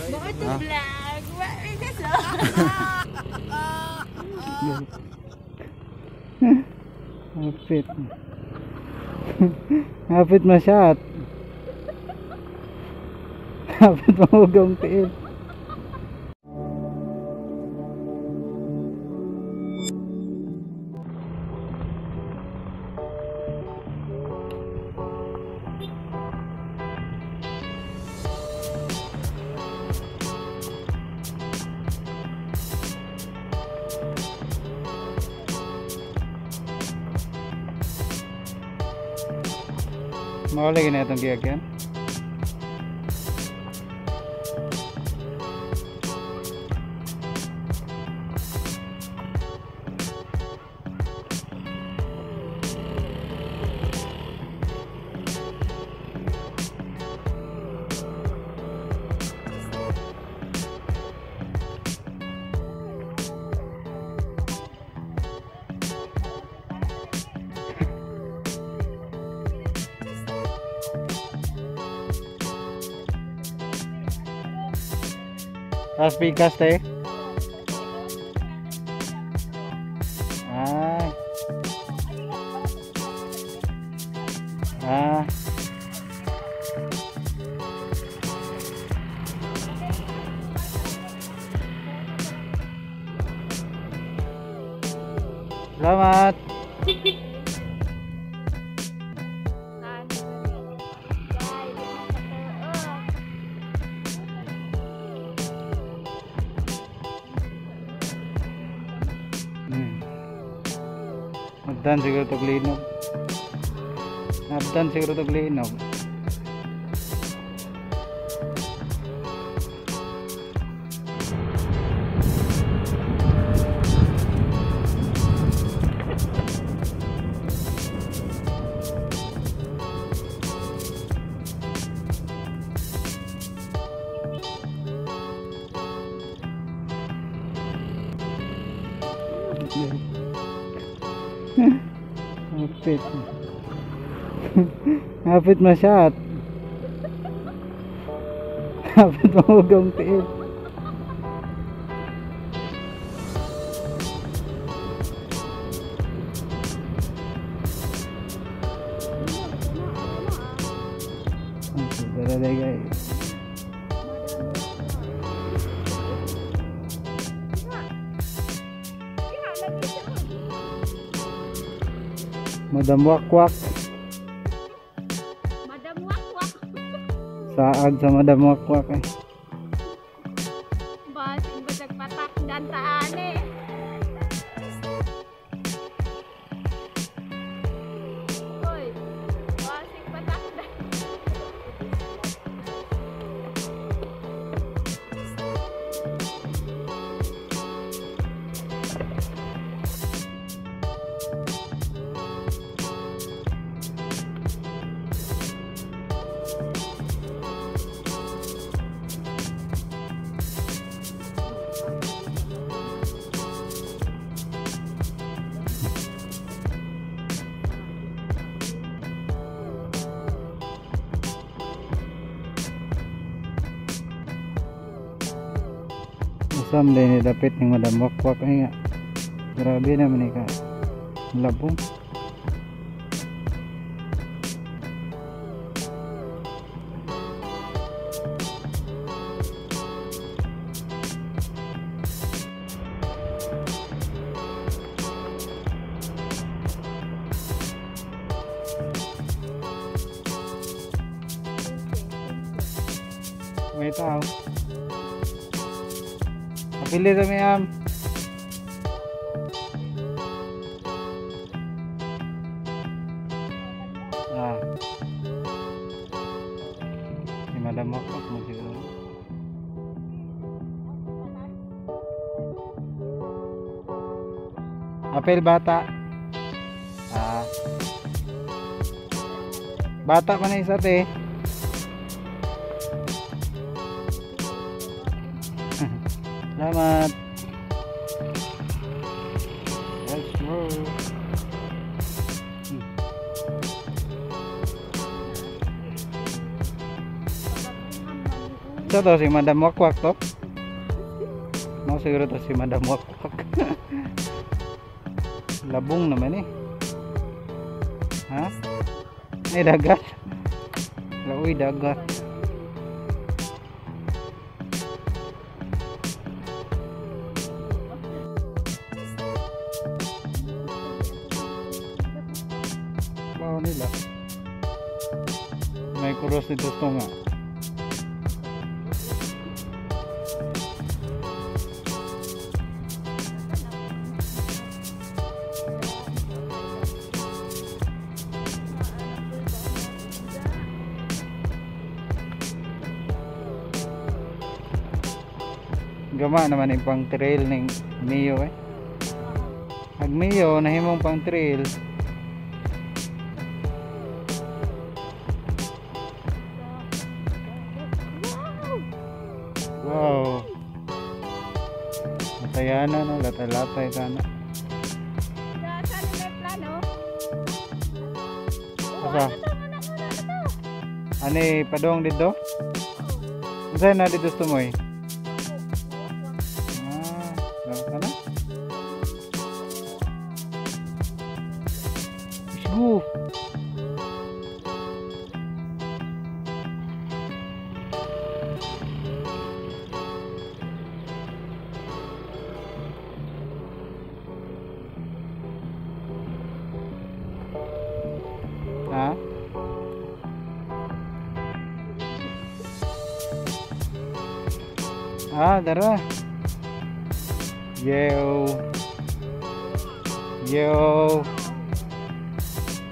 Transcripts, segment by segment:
Bakit Ah. vlog? Bakit ka sa? Hapit. Hapit masyat. Hapit mahugong tiil. Mao lagi na itong giyagyan. Tapos pikas te. Ay. Ah. Salamat. Abdan siguro to linog. Abdan siguro to linog. Hapit. Hapit masyat. Hapit mahugong tiil. Pero guys. Madam Wakwak. Madam Wakwak. Saag sa Madam Wakwak eh. Basin basag patak dan taane. Hoy, basing patak dan. Asam din ni dapit ng Madam Wakwak ay nga. Grabe naman ni ka. Labong. May tao. Pili kami am. Ah. Si Madam Wakwak mo siguro. Apel bata. Ah. Bata man isa te. Salamat. Let's roll. Sa Unsa to si Madam Wakwak to? Mo siguro to si Madam Wakwak. Labong naman eh. Ha? Ay, dagat. Laoy dagat. Wow nila. May kuros nito to nga. Gama naman yung pang trail ng Mio eh. Ag Mio nahimong pang trail. Wow. Matayana no, latay-latay ka na. Saan may plano? Asa? Ani padong dito? Unsa na dito tumoy? Ah, kana? Let's go. Ha? Ah, dara. Yo. Yo.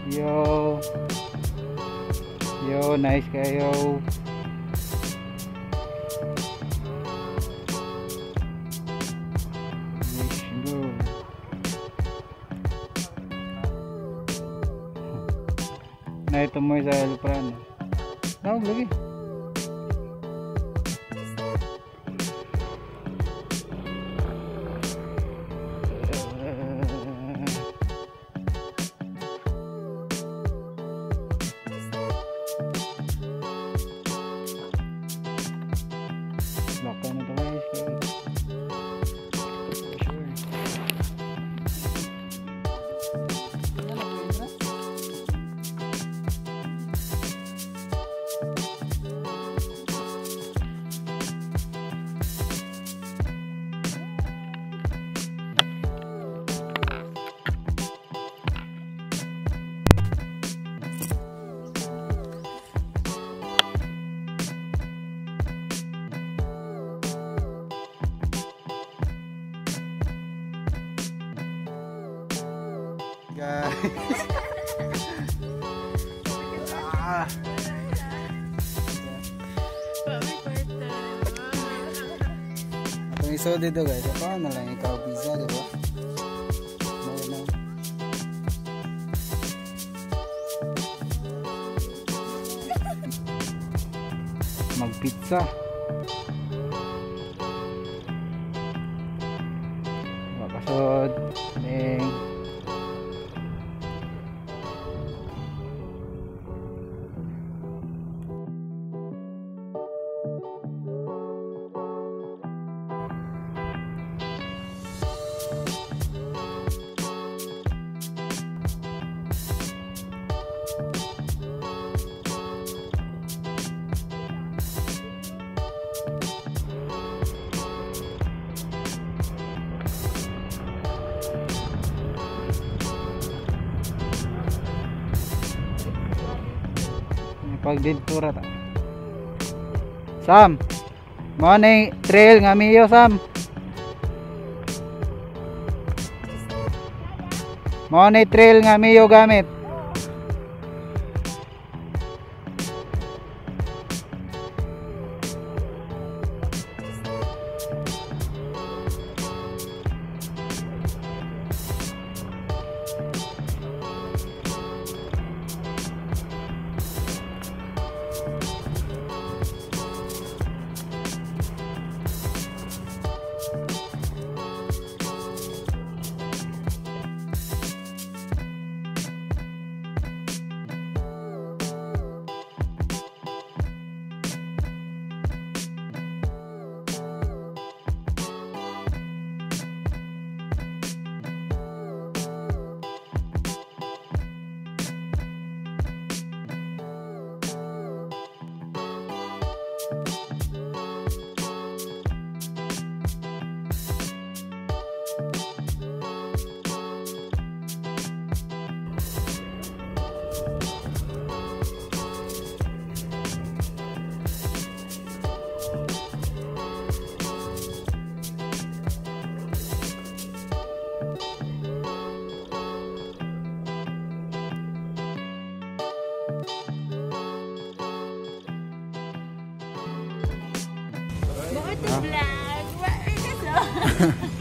Yo. Yo, nice kayo. Let's go. Na ito mo sa El Prano. Tawag lagi. Baka na ito guys. Sure. Guys. Ah. Atong isod dito guys, ako na lang ikaw pizza, di ba? No, no. Mag-pizza. Makasod. Ning. Pag dito ra ta. Sam. Mo ni trail nga miyo Sam. Mo ni trail nga miyo gamit. To Ah. vlog. Wa- Kaso.